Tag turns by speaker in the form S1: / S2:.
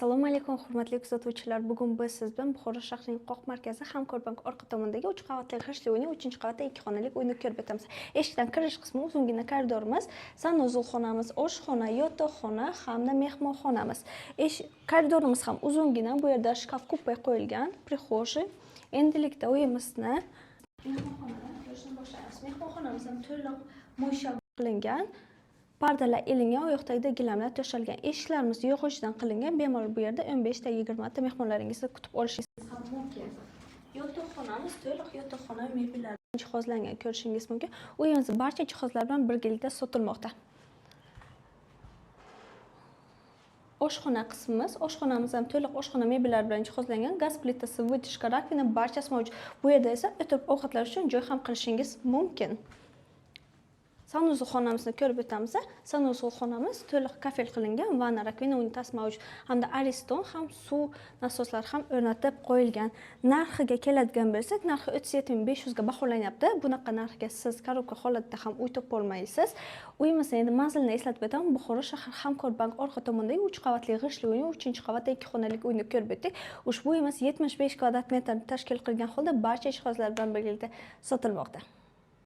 S1: Assalomu alaykum, hurmatli kuzatuvchilar. Bugun biz siz bilan Buxoro shahrining qoq markazi Hamkorbank orqa tomonidagi 3 qavatli g'ishtli uyning 3-qavatda 2 xonalik uyni ko'rib o'tamiz. Eshikdan kirish qismi uzungina koridorimiz, sanuzul xonamiz, oshxona, yotoqxona hamda mehmonxonamiz. Koridorimiz ham uzungina, bu yerda shkaf kupe qo'yilgan, prixожий. Endilikda uyimizni mehmonxonadan ko'rishni boshlaymiz. Mehmonxonamiz ham to'liq mo'ysha qilingan. Pardalar ilingan, u yoqdagida gilamlar to'shalgan. Eshiklarimiz yog'ochdan qilingan. Bemalol bu yerda 15 ta 20 ta mehmonlaringizni kutib olishingiz ham mumkin. Yotoqxonamiz to'liq yotoqxona mebellar bilan jihozlangan, ko'rishingiz mumkin. Uyimiz barcha jihozlar bilan birgalikda sotilmoqda. Oshxona qismimiz, oshxonamiz ham to'liq oshxona mebellari bilan jihozlangan. Gaz plitasi, вытяжка, раковина barchasi mavjud. Bu yerda esa o'tirib ovqatlanish uchun joy ham qilishingiz mumkin. Sanuzul xonamizni ko'rib o'tamiz. Sanuzul xonamiz to'liq kafel qilingan, vanna, раковина, unitaz mavjud hamda Ariston ham suv nasoslari ham o'rnatib qo'yilgan. Narxiga keladigan bo'lsak, narxi 37 500 ga baholanyapti. Bunaqa narxga siz korobka holatida ham uy topa olmaysiz. Uyimizni endi manzilini eslatib o'taman. Buxoro shahar Hamkorbank orqa tomonidagi 3 qavatli g'ishtli uyning 3-qavatda 2 xonalik uyni ko'rib o'tdik. Ushbu uyimiz 75 kvadrat metrni tashkil qilgan holda barcha jihozlar bilan birgalikda sotilmoqda.